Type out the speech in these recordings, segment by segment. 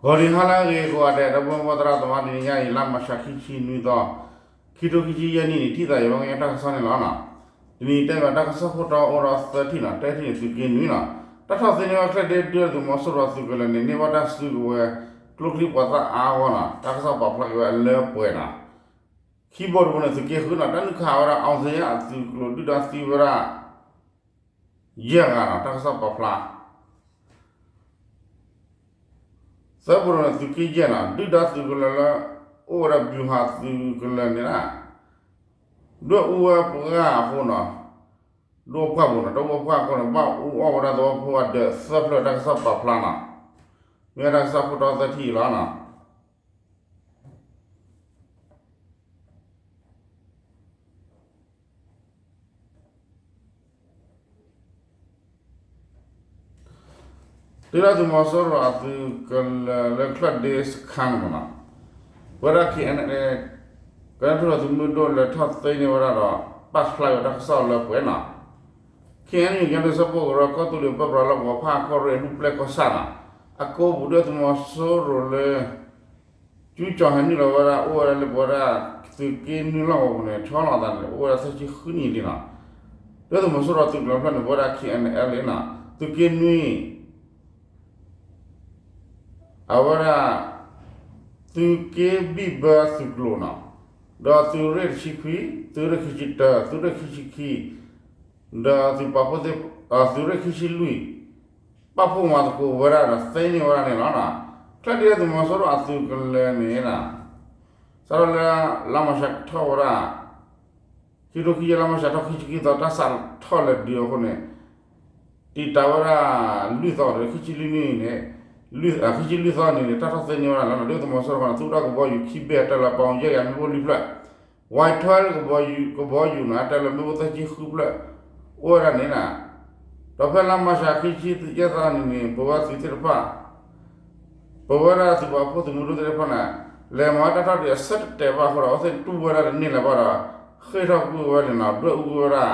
ဂီၤနံၤဟါလၢအဂ့ၤကိးဂၤဒဲး ဒီပုၢ်ဝဲၢ်သရၣ်သမါ တနံၤညါအံၤ လါမၢ်ၡး ခံဆံနွံသီ ခံထိခံဆံယဲၢ်နံၣ်န့ၣ် ထံၣ်သးယဝဲကညီတၢ်ကစီၣ်န့ၣ်လီၤ. တနံၤတဲဘၣ်တၢ်ကစီၣ်ခိၣ်တီအိၣ်ဒီးသၢထံၣ်နီၤ, တၢထံၣ်န့ၣ် သုးက့နွံနီၤ, တၢ်ထီၣ်သ့န့ၢ်ဝဲချၢၣ်ဒ့ ဒုၣ်ဒါသုးမီၤစိရိၤအသုးကလၢၤန့ၣ် န့ၢ်ဘၣ်တၢ်စုကဝဲၤ ကျိချံမျိာ်သၣ်အါဂီၢ်နီၤ, တၢ်ကစီၣ်ပာ်ဖျါက့ၤဝဲအလၢပှဲၤနီၤ, ခံဘိတဘိန့ၣ် သုးက့ဃုနီၤ, တၢ်နုာ်ခးဝဲဒၣ် အောင်ဇေယျ အသုးကျိၤ ဒုၣ်ဒါသံဝဲဒၣ် ယဲၢ်ဂၤနီၤ, တၢ်ကစီၣ်ပာ်ဖျါ သၢဘိန့ၣ် သုးက့ယဲၢ်နီၤ, ဒုၣ်ဒါသုးကလၢၤလၢ အိၣ်ဝဲဒၣ် ဗျူဟာ သုးကလၢၤန့ၣ် ဒွဲၣ်အူဝဲပှၢ်အဃိနီၤ, ဒွဲၣ်အူပှၢ်ဘိနီၤ, ဒွဲၣ်အူပှၢ်အဃိန့ၣ် ဘၣ်အူအီၣ်ဝဲဒၣ်သဝီဖိအဒၢးသၢဖျၢၣ် တၢ်ကစီၣ်ပာ်ဖျါနီၤ, မ့ၢ်ဝဲတၢ်ကစီၣ်ခိၣ်တီသၢထံၣ်အံၤလီၤနီၤ. ဒုၣ်ဒါသုးမီၤစိရိၤအသုးကလၢၤလၢချၢၣ်ဒ့စခါန့ၣ်မ့ၢ်နီၤ, ပဝဲဒၣ် KNLA ကညီတၢ်ထူၣ်ဖျဲးသုးမုၢ်ဒိၣ်လဲၤထီၣ်သ့န့ၢ်ဝဲဒၣ်ဒီး ပာ်ဖျါဝဲတၢ်ကစီၣ်လၢပှဲၤနီၤ, KNU ကညီတၢ်ထူၣ်ဖျဲးကရၢ ကီၢ်သူလ့ၤပၢပြးလီၢ်ကဝီၤဖၣ်အကီၢ်ရ့ၣ် လူၢ်ပျဲၢ်ကီၢ်ဆၣ်နီၤ, အကိပူၤဒုၣ်ဒါသုးမီၤစိရိၤလၢ ကၠူကၠီၤဟဲနုာ်လီၤဝဲဒၣ် အိၣ်ဝဲဒၣ်လၢပဝဲဒၣ် သုးက့နွံလီၢ်ကဝီၤပူၤန့ၣ် ဆီလီၤအသးန့ၣ် အိၣ်ဝဲဒၣ်သၢဆံဃုနံၣ်လံနီၤ, ဒုၣ်ဒါသုးမီၤစိရိၤသုးကလၢၤဖျၢၣ်န့ၣ် ပဝဲဒၣ် KNLA နီၤ, သုးက့နွံ အဝဲဒၣ် သုးက့ဘံၣ်ဘၢသုးကျိၤနီၤ, ဒီးသုးရ့ၣ်တဆံခွံ, သုးရ့ၣ်ခံဆံတၢ, သုးရ့ၣ်ခံဆံခံ, ဒီးသုးပာ်ဖှိၣ်သ့ၣ်, သုးရ့ၣ်ခံဆံလွံၢ်, ပာ်ဖှိၣ်မၤသကိးဝဲဒၣ်ဒီးသ့န့ၢ်ဝဲဒၣ်န့ၣ်လီၤနီၤ, ချၢၣ်ဒ့သုးမီၤစိရိၤအသုးကလၢၤန့ၣ်နီၤ, စးထီၣ်လၢ လါမၢ်ၡးထီၣ်ဝဲဒၣ် ခံထိခံဆံယဲၢ် လါမၢ်ၡးထီၣ်ခံဆံခံသီ တၢ်စးထီၣ်လဲၤဒုးအဃိန့ၣ် တံာ်တာ်ဝဲဒၣ်လွံၢ်သီဒီး ခံဆံလွံၢ်နံၣ်န့ၣ်, ခံဆံလွံၢ်သီန့ၣ်န့ၣ် တၢ်ထီၣ်သ့န့ၢ်ဝဲဒၣ်လီၤနီၤ, ဒုၣ်ဒါသုးမီၤစိရိၤန့ၣ် သူၣ်ထီၣ်ကဘီယူၤခံဘ့ၣ် အတၢ်လီၤပီယဲၢ်ဂၤ မ့ၣ်ပိၢ်လွံၢ်ဖျၢၣ်, ဝဲထွဲကဘီယူၤ, ကဘီယူၤနီၤ အတၢ်လီၤမ့ၣ်ပိၢ်သၢဆံဃုဖျၢၣ် အိၣ်ဝဲဒၣ်န့ၣ်နီၤ, ဒီးဖဲလါမၢ်ၡးခံဆံယဲၢ်သီန့ၣ်န့ၣ် ပဝဲသုးသ့ၣ်တဖၣ် ပဝဲဒၣ်သုးပာ်ဖှိၣ်သုးမုၢ်ဒိၣ်သ့ၣ်တဖၣ်န့ၣ် လဲၤမၤတၢ်ထီၣ်ဒုးအဆၢတတဲာ်ဘၣ်အဃိဒီး အဝဲသ့ၣ်တူၢ်ဝဲဒၣ်တန့ၢ်လၢၤဘၣ်ဒီး ဃ့ၢ်ထီၣ်ကွံာ်ဝဲန့ၣ်နီၤ, ဒွဲၣ်အူကွံာ်ဝဲဒၣ်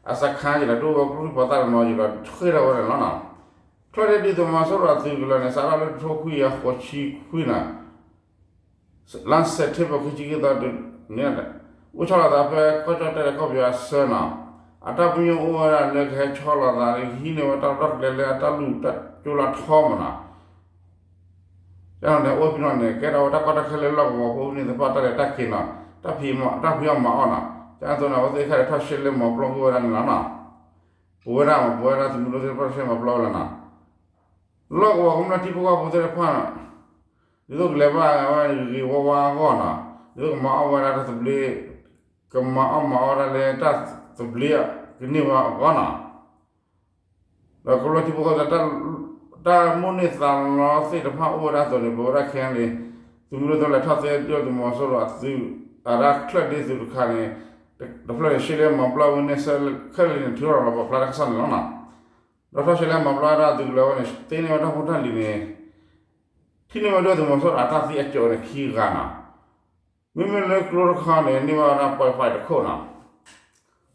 အစခါယံၤဒီး ဒိၣ်ဝဲကျိချံမျိာ်သၣ်တနီၤယံၤဒီး ဃ့ၢ်ထီၣ်ဝဲန့ၣ်လီၤနီၤ. ချၢၣ်ဒ့ဒုၣ်ဒါသုးမီၤစိရိၤအသုးကလၢၤန့ၣ် စးထီၣ်လၢတထိခွံကယၤဃိးဆံခွံနီၤ လါစဲးပထ့ဘၢၣ် ခံဆံခံသီန့ၣ် အိၣ်ဆီလီၤသးဖဲကီၢ်ကၠီၣ်တဲၣ်ဒီးကီၢ်ပယီၤအဆၢနီၤ, အတၢ်ပညိၣ်အိၣ်ဝဲဒၣ်လၢကဟဲဆီလီၤသးလၢကဟံးန့ၢ်ဝဲတၢ်ရဲၣ်တၢ်ကျဲၤလၢအတၢ်လူၢ်တၢ်ကၠိလၢအထီမးနီၤ. ကန့ၣ်အိၣ်ဖဲန့ၣ် ကဲထီၣ်ဝဲတၢ်ကီတၢ်ခဲလၢလီၢ်ကဝီၤဖိန့ၣ်သ့ၣ်တဖၣ် တၢ်လဲၤတၢ်က့ၤနီၤ, တၢ်ဖံးအီၣ်မၤအီၣ်နီၤ, ကန့ၣ်အသိးန့ၣ် အဝဲသ့ၣ်ခဲလၢာ်ထီၣ်ရှဲလဲမၤပျီကွံာ်ဝဲဒၣ်န့ၣ်လီၤနီၤ. ပဝဲဒၣ်မ့ၢ် ပဝဲဒၣ်သုးမုၢ်ဒိၣ်သ့ၣ်တဖၣ်ရှဲမၤပျီဝဲလီၤနီၤ. လီၢ်ကဝီၤကမျၢၢ်ထံဖိကီၢ်ဖိသ့ၣ်တဖၣ် ဒ်သိးကလဲၤဘၣ်ဝဲဂ့ၤဂ့ၤဝါဝါအဂီၢ်နီၤ, ဒ်သိးကမၤအီၣ်ဝဲဒၣ်တၢ်သဘျ့, ကမၤအီၣ်မၤအီၣ်ဒၣ်လၢတၢ်သဘျ့ကန့ၢ်ဝဲအဂီၢ်နီၤ. ဒီးကမျၢၢ်ထံဖိကီၢ်ဖိ တၢ်မိၣ်န့ၢ်သးလီသ့ၣ်တဖၣ်အိၣ်ဝဲဒၣ်အသိးန့ၣ် ပဝဲဒၣ်ခဲအံၤန့ၣ် သုးမုၢ်ဒိၣ်သ့ၣ်တဖၣ်လဲၤထီၣ်သ့ဒုၣ်ဒါသုးမီၤစိရိၤအသုး အဒၣ်ချၢၣ်ဒ့သုးတခါန့ၣ် တဖျၢၣ်န့ၣ် ရှဲလဲမၤပျီဝဲန့ၣ်ဆၢခဲလၢာ်န့ၣ် ထုးထီၣ်လီၤပာ်ဖျါတၢ်ကစီၣ်န့ၣ်လီၤနီၤ. ဒီးထီၣ်ရှဲလဲမၤပျီဝဲဒၣ်သုးကလၢၤဝဲန့ၣ် သ့န့ၢ်ဝဲတၢ်ဖိတၢ်လံၤန့ၣ် ထံၣ်န့ၢ်ဝဲဒုၣ်ဒါသုးမီၤစိရိၤအတၢ်သံအကၠိန့ၣ် ခံဂၤနီၤ. မ့မ့ၢ်လၢကျိတခီန့ၣ် န့ၢ်ဝဲဒၣ် point five တခိၣ်နီၤ.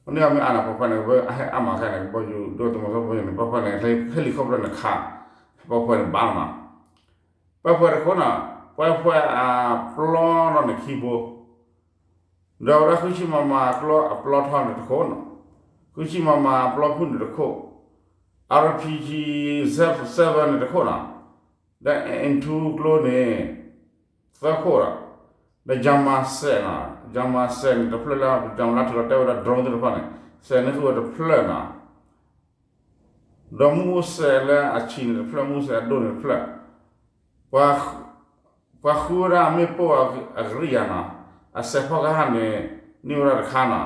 မ့ၢ်န့ၢ်ဝဲမ့ၢ်အါနီၤ point five န့ၣ် ကဘၣ်ဟဲအါမးခဲန့ၣ် ကဘီယူၤဒုၣ်ဒါသုးမီၤစိရိၤန့ၣ် point five န့ၣ် ဟဲလံၤခီၣ်ဖျၢၣ်န့ၣ်ခး point five န့ၣ်ဘၣ်လီၤနီၤ. point five တခိၣ်နီၤ point five အပျီထီၣ်န့ၣ်ခံဘိ ဒီးဝဲဒၣ်ဃုဆံ MM ကျိအပျီထီၣ်န့ၣ်တခိၣ်နီၤ, ဃုဆံ MM အပျီဖုၣ်န့ၣ်တခိၣ်, RPG seven န့ၣ်တခိၣ်နီၤ, ဒီး M two ကျိန့ၣ် သၢခိၣ်ဒီး, ဒီး JAMA စဲးနီၤ, JAMA စဲးန့ၣ်တဖျၢၣ်လၢ ပကၠီၤလါထူလီၤတဲဝဲဒၣ် drone သ့ၣ်တဖၣ်န့ၣ် စဲးန့ၣ်ဃုဝဲတဖျၢၣ်နီၤ, ဒီးမုၢ်အိၣ်စဲးလၢအဆံးန့ၣ်တဖျၢၣ်, မုၢ်စဲးအဒိၣ်န့ၣ်တဖျၢၣ်, ပှၤဃုဝဲဒၣ်အမ့ၣ်ပိၢ်အကရံၣ်ယၤနီၤ, အစဲးဖီၣ်ကဟၣ်န့ၣ် န့ၢ်ဝဲဒၣ်တခါနီၤ,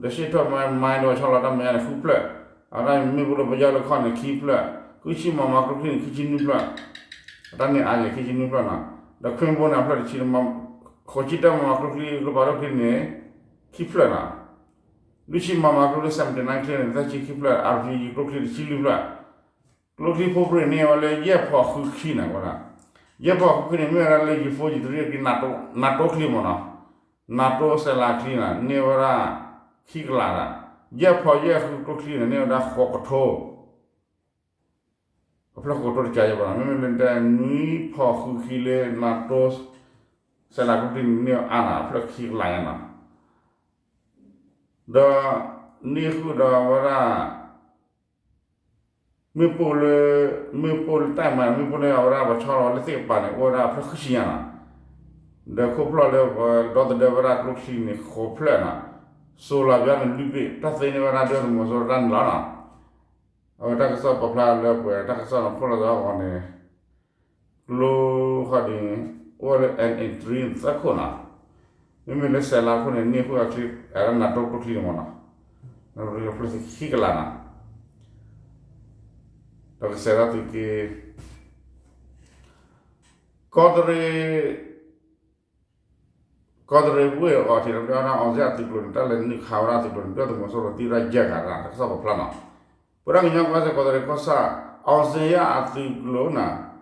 ဒီးရှ့ၣ်ထီၣ်မၤ မၤဒီးဆီလီၤတၢ်မဲာ်ညါန့ၣ်ဃုဖျၢၣ်, အဝဲဒၣ်မ့ၣ်ပိၢ်လၢပယီၤလၢခီၣ်န့ၣ်ခံဖျၢၣ်, ဃုဆံ MM ကျိချံန့ၣ် ခံဆံနွံဖျၢၣ်, အတၢ်န့ၢ်အါယဲၢ် ခံဆံနွံဖျၢၣ်နီၤ, ဒီး Quinboi န့ၣ်အဖျၢၣ်တဆံ, ဃိးဆံတၢ MM ကျိချံ ကျိဖးဒိၣ်ချံန့ၣ် ခံဖျၢၣ်နီၤ, လွံၢ်ဆံ MM ကျိချံ seventy-nine ချံန့ၣ် သၢဆံခံဖျၢၣ်, RPG ကျိချံတဆံလွံၢ်ဖျၢၣ်, ကျိချံဖိပြ့ၣ်န့ၢ်ဝဲလၢယဲၢ်ဖီဃုခံန့ၣ်ဝဲဒၣ်, ယဲၢ်ဖီဃုခံန့ၣ် မ့ၢ်ဝဲဒၣ်လၢ ယံၤဖိယံၤတရံးအချံ NATO ချံမ့ၢ်နီၤ, NATO စဲးလၤချံန့ၣ် န့ၢ်ဝဲဒၣ်ခံကလးဒီး, ယဲၢ်ဖီယဲၢ်ဃုကျိချံန့ၣ် န့ၢ်ဝဲဒၣ်ဃိးကထိ အဖျၢၣ်ဃိးတိၢ်တကးယဲၢ်ဘၣ်နီၤ, မ့မ့ၢ်လၢတဲနွံဖီဃုခံလၢ NATO စဲးလၤကျိချံန့ၣ်န့ၢ်အါနီၤ အဖျၢၣ်ခံကလးညါနီၤ, ဒီးန့ၢ်ဃုာ်ဒီးဝဲဒၣ် မ့ၣ်ပိၢ်လၢ မ့ၣ်ပိၢ်လၢတၢ်မၤ မ့ၣ်ပိၢ်လၢအဝဲဒၣ်ပှၤဆီလီၤဝဲလၢသ့ၣ်ကပၤန့ၣ် အိၣ်ဝဲဒၣ်အဖျၢၣ်ဃုဆံညါနီၤ, ဒီးခိၣ်ဖျီၣ်လၢပဒီသဒၢဝဲဒၣ်ကျိချံန့ၣ် ဃိးဖျၢၣ်နီၤ, စိၤလၤဘျါန့ၣ်လွံၢ်ဘ့ၣ် တၢ်သ့န့ၢ်ဝဲဒၣ်ဒုၣ်ဒါသုးမီၤစိရိၤတၢ်န့ၣ်လီၤနီၤ, အဝဲတၢ်ကစီၣ်ပာ်ဖျါလၢပှဲၤတၢ်ကစီၣ်န့ၣ်ဖီၣ်လီၤသီအဂီၢ်န့ၣ် ကျိခီဒ်န့ၣ် အိၣ်ဝဲလၢ NA three သၢခိၣ်နီၤ, မ့မ့ၢ်လၢစဲးလၤခိၣ်န့ၣ် န့ၢ်ဃုာ်အချံ အဲၣ်ဒိး NATO ကျိချံန့ၣ်မ့ၢ်နီၤ, ဖျၢၣ်ခံကလးနီၤ, ဒီးကစဲးလီၤသုးက့ ကီၢ်တရံး ကီၢ်တရံးဝ့ၢ်အဂီၢ်ထံး ဒီးပတဲဝဲဒၣ် အောင်ဇေယျအသုးကျိၤန့ၣ် တၢ်လဲၤနုာ်ခးဝဲဒၣ်အသုးကျိၤန့ၣ် ဒုၣ်ဒါသုးမီၤစိရိၤသံဝဲဒၣ်ယဲၢ်ဂၤတၢ် တၢ်ကစီၣ်ပာ်ဖျါနီၤ, ပဝဲဒၣ်ကညီကီၢ်စဲၣ်ကီၢ်တရံးကီၢ်ဆၣ် အောင်ဇေယျအသုးကျိၤန့ၣ် အိၣ်ဆီလီၤအသးတၢ်လီၢ်တတီၤန့ၣ်မ့ၢ် အိၣ်ဆီလီၤသး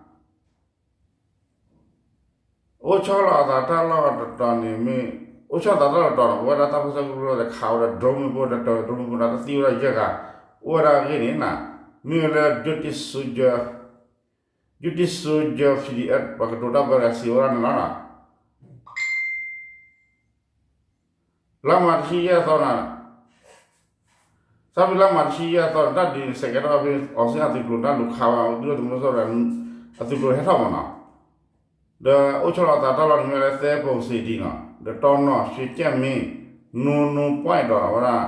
တၢ်လီၢ်တတီၤန့ၣ် ပဝဲဒၣ်တၢ်ပၢဆှၢကရူၢ်ဒီးခးဝဲဒၣ် drone မ့ၣ်ပိၢ်ဒီး drone မ့ၣ်ပိၢ်ဒီး တၢ်သံဝဲဒၣ်ယဲၢ်ဂၤ အိၣ်ဝဲဒၣ်အဂ့ၢ်န့ၣ်နီၤ, မ့ၢ်ဝဲလၢ Justice Soldier Justice Soldier PDF ပှၤကတိၤတၢ်ဘၢဒီးစံးဝဲဒၣ်န့ၣ်လီၤနီၤ, လါမးတဆံယဲၢ်သီန့ၣ် စးဖဲလါမးတဆံယဲၢ်သီန့ၣ် တၢ်ဒုးစဲးကဲထီၣ်ဖဲ အောင်ဇေယျအသုးကျိၤ တၢ်လူၤခးဝဲဒုၣ်ဒါသုးမီၤစိရိၤ အသုးကျိၤဟဲထီၣ်မးနီၤ, ဒီးအိၣ်ဆီလီၤအသးတၢ်လီၢ်န့ၣ်မ့ၢ်လၢသဲပိၢ်စ့ၣ်ဒံနီၤ ဒီးတီနီၢ် ရွှေကြယ်မင်း နိနိပွဲဒီးအဝဲဒၣ်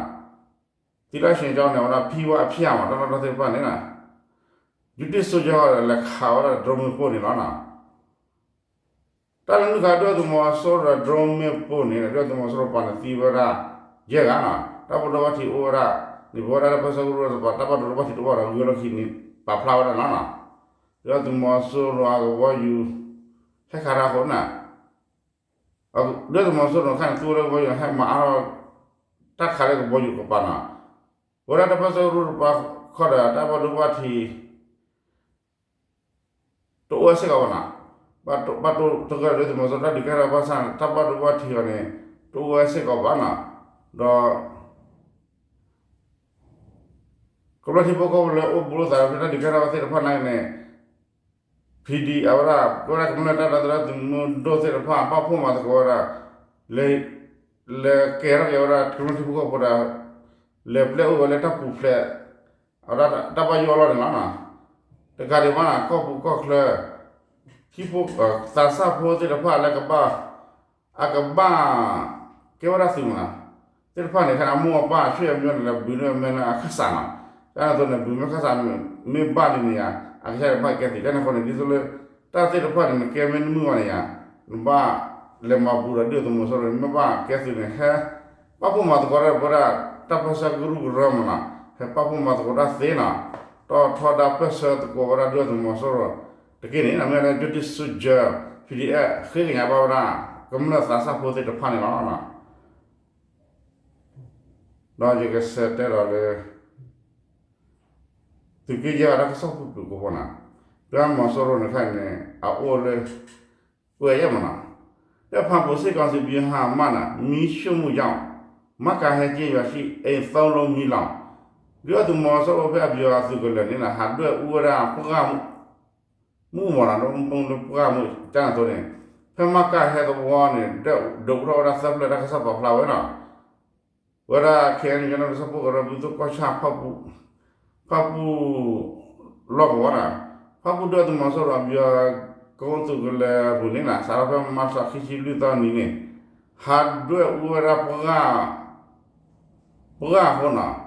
သီလရှင်ကျောင်းန့ၣ် အဝဲဒၣ်ဖံဝါအဖျၢၣ်မး တၢ်လီၢ်တၢ်သ့ၣ်တဖၣ်န့ၣ်နီၤ, Justice Soldier လဲၤခးဝဲဒၣ် drone မ့ၣ်ပိၢ်န့ၣ်လီၤနီၤ, တၢ်လဲၤနုာ်ခးဒုၣ်ဒါသုးမီၤစိရိၤဒီး drone မ့ၣ်ပိၢ်န့ၣ် ဒုၣ်ဒါသုးမီၤစိရိၤပှၤန့ၣ်သံဝဲဒၣ် ယဲၢ်ဂၤနီၤ, တၢ်ဘၣ်ဒိဘၣ်ထံးအိၣ်ဝဲဒၣ် န့ၣ်ပဝဲဒၣ်လၢပၢဆှၢကရူၢ်တပၤ တၢ်ဘၣ်ဒိဘၣ်ထံးတအိၣ်ဘၣ်ဒီးဂုၤလီၢ်ခံန့ၣ် ပာ်ဖျါဝဲဒၣ်လီၤနီၤ, ဒုၣ်ဒါသုးမီၤစိရိၤအကဘီယူၤ ဟဲခးတၢ်အဃိန့ၣ် ဒုၣ်ဒါသုးမီၤစိရိၤခါန့ၣ် သူဝဲလၢကဘီယူၤ ဟဲမၤအါထီၣ် တၢ်ခးလၢကဘီယူၤကပၤနီၤ, ပဝဲဒၣ်တၢ်ပၢဆှၢကရူၢ်တပၤခီဒီး တၢ်ဘၣ်ဒိဘၣ်ထံး တအိၣ်ဝဲစ့ၢ်ကီးဘၣ်နီၤ, ဘၣ်တိၢ် ဘၣ်တိၢ်တဂၢၢ်ဒီးသုးမီၤစိရိၤ တၢ်ဒုးကဲထီၣ်ဘၣ်ဆၣ်န့ၣ် တၢ်ဘၣ်ဒိဘၣ်ထံးအီၤန့ၣ် တအိၣ်ဝဲစ့ၢ်ကီးဘၣ်နီၤ, ဒီး ကမျၢၢ်ထံဖိကီၢ်ဖိလၢအိၣ်ဘူးလိာ်သးဒီးဖဲတၢ်ဒုးကဲထီၣ်ဘၣ်သ့ၣ်တဖၣ်နာ်က့န့ၣ် ဖံဒံ အဝဲဒၣ် ကဝဲဒၣ်ကမျၢၢ်တၢ်ဒီသဒၢသုးမုၢ်ဒိၣ်သ့ၣ်တဖၣ် ပာ်ဖှိၣ်မၤသကိးဝဲဒၣ် လဲၤ လဲၤကဲထီၣ်က့ၤဝဲဒၣ်ကမျၢၢ်ထံဖိကီၢ်ဖိဒီး လဲၤပျဲအိၣ်ဝဲလၢတၢ်ပူၤဖျဲး အဝဲဒၣ်တၢ်ဘၣ်ယိၣ်အလီၢ်န့ၣ်လီၤနီၤ, တကးဒံးဘၣ်နီၤ ကီၢ်ပူၤကီၢ်ချၢ ဟံၣ်ဖိ သးစၢ်ဖိသ့ၣ်တဖၣ်လၢကဘၣ် အကဘၣ် ကဲဝဲဒၣ်သုးမနီၤ, သ့ၣ်တဖၣ်န့ၣ် ခဲအံၤအမိၢ်အပၢ် ဆွေမျိုးန့ၣ် လဲၤဘုးန့ၢ်မဲလၢအခၢၣ်စးနီၤ, တၢ်န့ၣ်အသိးန့ၣ် ဘုးမဲခၢၣ်စး မ့ၢ်ဘၣ်ဒ်န့ၣ်ယါ အကစၢ်န့ၣ်ဘၣ်ကဲသုး တၢ်န့ၣ်အဃိန့ၣ် ဒ်သိးလၢ တၢ်သ့ၣ်တဖၣ်န့ၣ် နကဲမ့ၢ်တမုာ်ဘၣ်န့ၣ်ယါ နဘၣ်လဲၤမၤဘူးဒီးဒုၣ်ဒါသုးမီၤစိရိၤန့ၣ် မ့ၢ်ဘၣ်ကဲသုးန့ၣ် ဟဲ ပာ်ဖှိၣ်မၤသကိးတၢ်ဒီးပဝဲဒၣ် တၢ်ပၢဆှၢကရူၢ်ကရၢမနီၤ, ဟဲပာ်ဖှိၣ်မၤသကိးတၢ်သ့နီၤ, တီၢ်ထီဒါပၢဆှၢသကိးဝဲဒၣ်ဒုၣ်ဒါသုးမီၤစိရိၤ တက့ၢ်န့ၣ် မ့ၢ်ဝဲဒၣ် Justice Soldier PDF ဃ့ကညးဘၣ်ဝဲဒၣ် ကမျၢၢ်သးစၢ်ဖိသ့ၣ်တဖၣ်န့ၣ်လီၤ. ဒီးယကဆဲးတဲဒီးလၢ သုးက့ယဲၢ်တၢ်ကစီၣ်ဖုၣ်ဖုၣ်ကိးဖီနီၤ, ဒုၣ်ဒါသုးမီၤစိရိၤန့ၣ်ခဲအံၤန့ၣ် အအိၣ်လၢ ပှဲၤယဲၢ်မနီၤ, လၢဖၣ်ပူၤ စစ်ကောင်စီဗျူဟာမှတ် မီးရှို့မှုကြောင့် မကဟဲကျေးရွာရှိအိမ်သုံးလုံးမီးလောင်, ဒုၣ်ဒါသုးမီၤစိရိၤဖဲအဗျူဟာသုးကလၢၤန့ၣ် ဟးဒွဲၣ်အူဝဲဒၣ်ပှၢ် မုၢ်မနီၤ လၢပှၢ်မုၢ်ကၢ်န့ၣ်အသိးန့ၣ် ဖဲမကဟဲသဝီန့ၣ် ဒုးအိၣ်ထီၣ်ဝဲဒၣ်သၢဖျၢၣ် တၢ်ကစီၣ်ပာ်ဖျါဝဲနီၤ, ဝဲဒၣ် ခဲအံၤန့ၣ် ကညီတၢ်ကစီၣ်ဖိကရၢ ဘုသိၣ်ကီၢ်ဆၣ် ဖၣ်ပူၣ် ဖၣ်ပူၣ်လီၢ်ကဝီၤနီၤ, ဖၣ်ပူၣ်ဒုၣ်ဒါသုးမီၤစိရိၤအဗျူဟာကုန်းသုးကလၢၤအပူၤန့ၣ်နီၤ စးထီၣ်ဖဲမၤစၢၤခံဆံလွံၢ်သီနံၤန့ၣ် ဟးဒွဲၣ်အူဝဲဒၣ်ပှၢ် ပှၢ်အဃိနီၤ,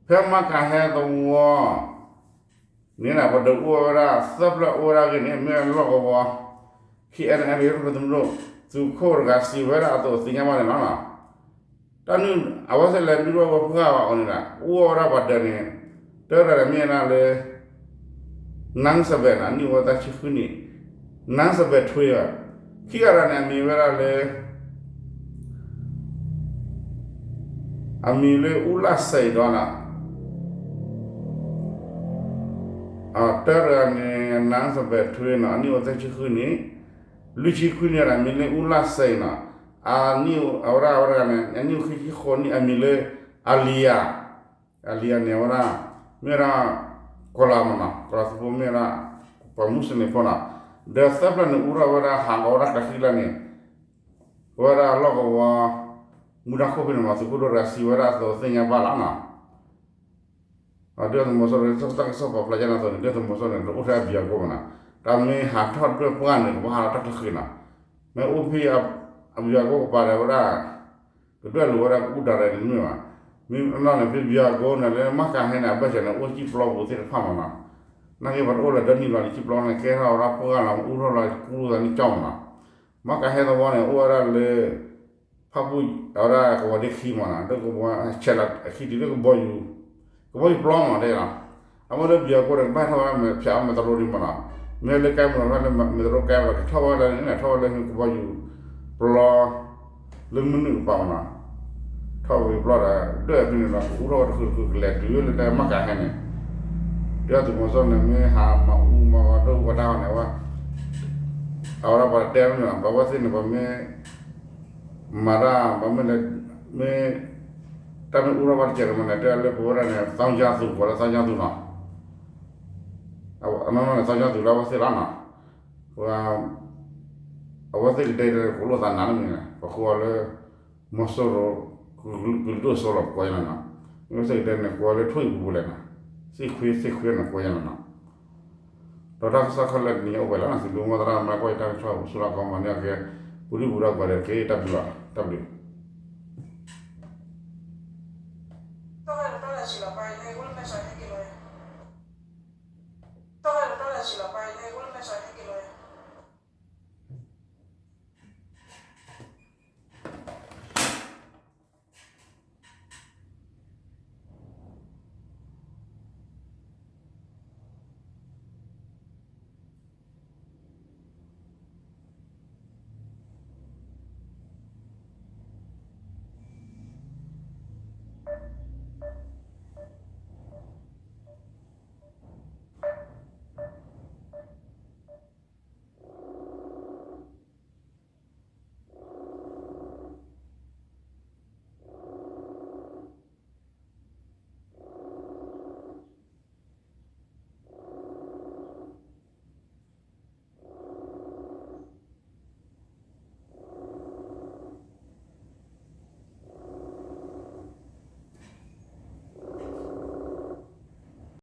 ဖဲမကဟဲသဝီ န့ၣ် ပှၤဒုးအိၣ်ဝဲဒၣ်သၢဖျၢၣ်အိၣ်ဝဲဒၣ်အဂ့ၢ်န့ၣ် မ့ၢ်လီၢ်ကဝီၤ KNLA သုးခိၣ်တဂၤစံးဝဲဒၣ်အသိးသ့ၣ်ညါဘၣ်န့ၣ်လီၤ. တၢ်နုၢ်အဝဲသ့ၣ်လဲၤနုာ်ထီၣ်ဝဲပှၢ်ဘၣ်အီၤန့ၣ်ဒီး အိၣ်ဝဲဒၣ်ပှၤဒၢးန့ၣ် တၢ်ရဲၣ်န့ၣ်မ့ၢ်ဝဲဒၣ်လၢ နန်းစံဘယ်န့ၣ် အနံၣ်အိၣ်ဝဲသၢဆံဃုနံၣ်, နန်းစံဘယ်ထွေး ခံဂၤတဂၤန့ၣ် အမံၤဝဲဒၣ်လၢ အမံၤလၢအူလၣ်စံဒီးနီၤ, တၢ်တဂၤန့ၣ် နန်းစံဘယ်ထွေးနီၤ အနံၣ်အိၣ်သၢဆံဃုနံၣ်, လွံၢ်ဆံခွံနံၣ်န့ၣ် အမံၤလၢအူလၣ်စံနီၤ, အနံၣ်အိၣ်ဝဲဒၣ်ဝဲတဂၤန့ၣ် အနံၣ်အိၣ်ခံဆံဃိးနံၣ် အမံၤလၢ အလံယၤ အလံယၤန့ၣ်ဝဲဒၣ် မ့ၢ်ဝဲဒၣ် ကီၢ်လါမနီၤ, ကီၢ်လါသုးဖိမ့ၢ်ဝဲဒၣ် ပှၤမူစလ့ၣ်ဖိနီၤ, ဒီးသၢဖျၢၣ်န့ၣ် အူထီၣ်ဝဲဒၣ်ဟးဂီၤဝဲဒၣ်ကျဲဃံလၢန့ၣ်, ပဝဲဒၣ်လီၢ်ကဝီၤ မူဒါခိၣ်ဖဲန့ၣ်မး သုးခိၣ်ဒိၣ်တဂၤစံးဝဲဒၣ်အသိးသ့ၣ်ညါဘၣ်လီၤနီၤ. ဒုၣ်ဒါသုးမီၤစိရိၤ တၢ်ကစီၣ်ပာ်ဖျါယါန့ၣ်အသိးန့ၣ် ဒုၣ်ဒါသုးမီၤစိရိၤန့ၣ် တအိၣ်ထဲအဘံၣ်အကိပူၤနီၤ, တၢ်မ့ၢ်ဟးထီၣ်ဒွဲၣ်ပှၢ်န့ၣ် ကဘၣ်ဟးလီၤတၢ်ချၢဃံနီၤ, မ့ၢ်အိၣ်ဖဲ အဘံၣ်အကိကပၤဒီးဝဲဒၣ် ကဒွဲၣ်လိာ်ဝဲဒၣ်ကအိၣ်တၢ်ရဲၣ်န့ၣ်မ့ၢ်ဘၣ်, မ့ၢ်အနီၢ်န့ၣ် ဖဲဘံၣ်အကိန့ၣ် လၢမၤကဟဲန့ၣ် အဘၢၣ်စၢၤန့ၣ် အိၣ်ကံၣ်ပျီပူၤသ့ၣ်တဖၣ်မနီၤ, နာ်က့ပှၤတအိၣ်လၢၤဒီနံၣ်ဘျီန့ၣ် ကံၣ်ပျီန့ၣ် ကဲထီၣ်ဝဲဒၣ်ပှၢ်လီၤ အူထီၣ်လီၤ ကူထီၣ်သးန့ၣ်ကၠီမနီၤ, မၤကဟဲသဝီန့ၣ် အိၣ်ဝဲဒၣ်လၢ ဖၣ်ပူၣ် အဝဲဒၣ်ကဝီၤဒ့ခံမနီၤ, ဒီးကဝီၤဆဲးလီၤအခံတုၤလၢကဘီယူၤ, ကဘီယူၤပျီမနီၤတဲလီၤ, အမ့ၢ်လၢဘံၣ်အကိန့ၣ် ကဘၣ်ထီၣ်ဝဲဒၣ်မဲာ်ဖၠးအီၣ်မဲာ်တရိဒံးမနီၤ, မ့ၢ်လၢကဲမနီၤ မ့ၢ်တရိကဲမနီၤ ကထီၣ်ဝဲဒၣ်န့ၣ် ထီၣ်ဝဲလၢကဘီယူၤပျီ လၢမုၢ်နုာ်ကပၤမနီၤ, ထီၣ်ဝဲပျီဒီး ဒွဲၣ်ဖဲန့ၣ်ဒီး ကအိၣ်ထီၣ်ဝဲတဃုာ်တဃုာ်ကလဲၤတုၤလၢတၢ်မၤကဟဲန့ၣ်, ဒုၣ်ဒါသုးမီၤစိရိၤန့ၣ် မ့ၢ်ဟးမၤအူမၤဂီၤဒိၣ်ပှၤတၢ်ဂီၤန့ၣ်ဝဲ, အဝဲဒၣ်ပှၤတဲမနီၤ ပှၤဝဲသ့ၣ်န့ၣ် ပှၤမ့ၢ် မၤတၢ် ပှၤမ့ၢ်လဲၤ မ့ၢ် တၢ်မ့ၢ်အူထီၣ်ဘၣ်တစဲးတမံၤန့ၣ် တဲလၢပဝဲဒၣ်န့ၣ် သောင်းကျန်းသူ ကိးလၢ သောင်းကျန်းသူ နီၤ, အနီၢ်နီၢ်န့ၣ် သောင်းကျန်းသူ လၢအဝဲသ့ၣ်လီၤနီၤ, ပှၤ အဝဲသ့ၣ်ကတဲန့ၣ် ကိးလိာ်သးနၤလၢမနုၤန့ၣ် ပကိးအီၤလၢ မီၤစိရိၤ ကလုာ်ဒိၣ်စိလီၤ ပကိးယါန့ၣ်နီၤ, မ့ၢ်ဝဲသ့ၣ်ကတဲန့ၣ် ကိးအီၤလၢ ထွေၣ်အံၤပူၤပူၤလဲၣ်နီၤ, သ့ၣ်ခွံ သ့ၣ်ခွံန့ၣ် ကိးယါန့ၣ်နီၤ, ဒီးတၢ်ကစီၣ်ခဲလၢာ်တနံၤညါအိၣ်ဝဲလီၤနီၤ, သုးမုၢ်သရၣ်မၤကွၢ်ယတၢ်ကစီၣ် ပဆူၣ်လီၤကီမၤန့ၢ်အက့ၤ ပူၤဒံပူၤဒီးပှၤဒီးက့ၤတၢ်ဘျုးလီၤ, တၢ်ဘျုး